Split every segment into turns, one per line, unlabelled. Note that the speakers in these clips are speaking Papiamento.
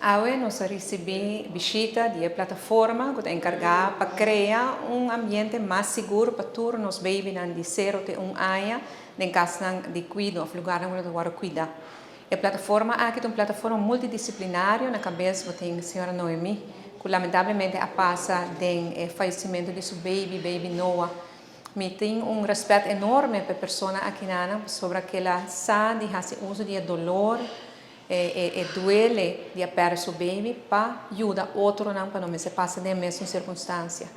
Awe nos a ricibi bishita di e plataforma cu ta encarga pa crea un ambiente mas sigur pa tur nos babynan di 0 te 1 aña den casnan di cuido of lugarnan cu nan ta wordo cuida. E plataforma aki ta un plataforma multidisciplinario. Na cabes bo tin señora Noemi, cu lamentablemente a pasa den e fallecimento di su baby, baby Noah. Mi tin un respet enorme pa e persona aki nan, pasobra cu el a sa di haci uso di e dolor, e duele di a perde su baby pa yuda otronan pa no mester pasa den e mesun circunstancia.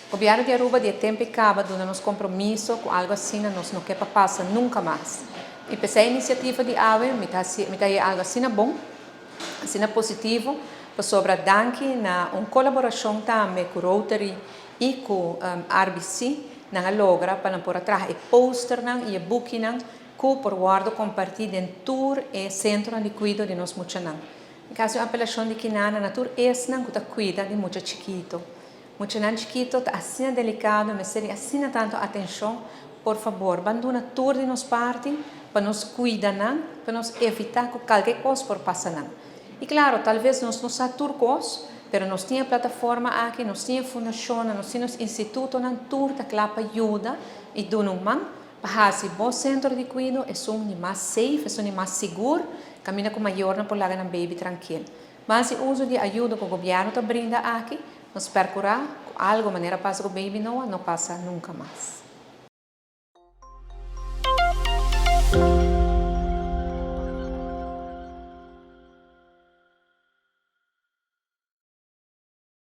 Gobierno di Aruba di e tempo ey caba duna nos compromiso cu algo asina nos no ke pa pasa nunca mas. Y p'esey e iniciativa di awe mi ta haci, mi ta haya algo asina bon, asina positivo, pasobra danki na un colaboracion tambe cu Rotary y cu RBC nan a logra pa nan por a traha e posternan y e bukinan cu por wordo comparti den tur e centronan di cuido di nos muchanan. Mi ta haci un apelacion di kinana na tur esnan cu ta cuida di mucha chikito. Muchanan chikito ta asina delicado, mester di asina tanto atencion. Por fabor, ban duna tur di nos parti pa nos cuida nan, pa nos evita cu calke cos por pasa nan. Y claro, tal vez nos no sa tur cos, pero nos tin e plataforma aki, nos tin e fundacionnan, nos tin nos institutonan, tur ta cla pa yuda y duna un man pa haci bo centro di cuido esun di mas safe, esun di mas sigur, caminda cu mayornan por laga nan baby trankil. Mas di uso di ayudo cu gobierno ta brinda aki, nos percura cu algo manera pasa cu baby Noah no pasa nunca mas.